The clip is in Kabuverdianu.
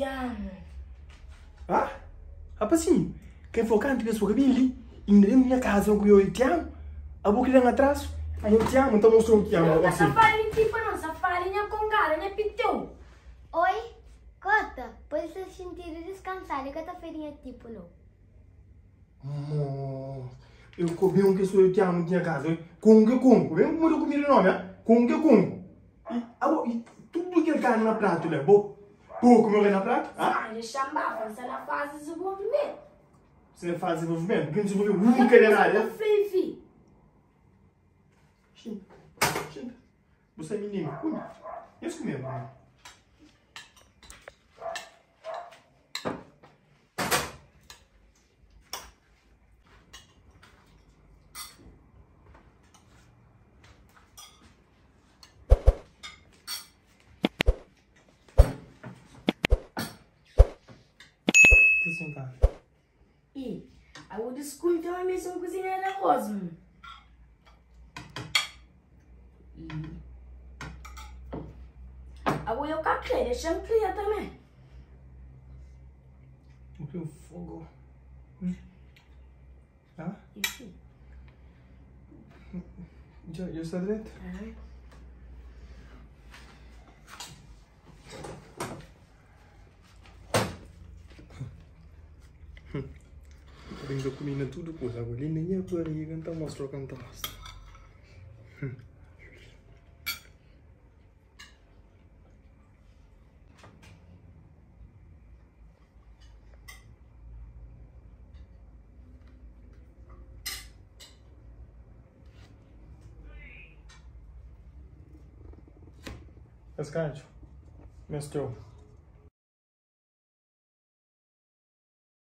amo. Ah? Rapazinho, quem for canto que sua cabine ali, ainda dentro da minha casa, eu eu te amo. A boca dá um atraso, aí eu te amo, então mostrou que te amo. Não, Assim. safari tipo não, safari nha congada, nha piteu. Oi, Cota, pode se sentir descansado que tá feirinha tipo não. Mo, eu comi um que sou eu te amo tinha casa. Com que com, vem como eu comi nome, ah? Com que com. E, abo, e tudo que ele carne na prato, né? Bo, bo comeu na prato? Ah? Ah, deixa ambar, você na fase de desenvolvimento. Você faz desenvolvimento? Porque não desenvolveu nunca de nada. Flivi. Xinta, xinta. Você é menino, come. Eu comi, mano. Tô sentado. E a o desculpa é mesmo cozinhar arroz. mano. E a eu café, deixa-me criar também. O que o fogo? Hum. Ah? Isso. Já, já está direito? Ah. Bem comendo tudo coisa agora. Ali nem é barriga, então mostrou cantar. Pescado. Mestrou.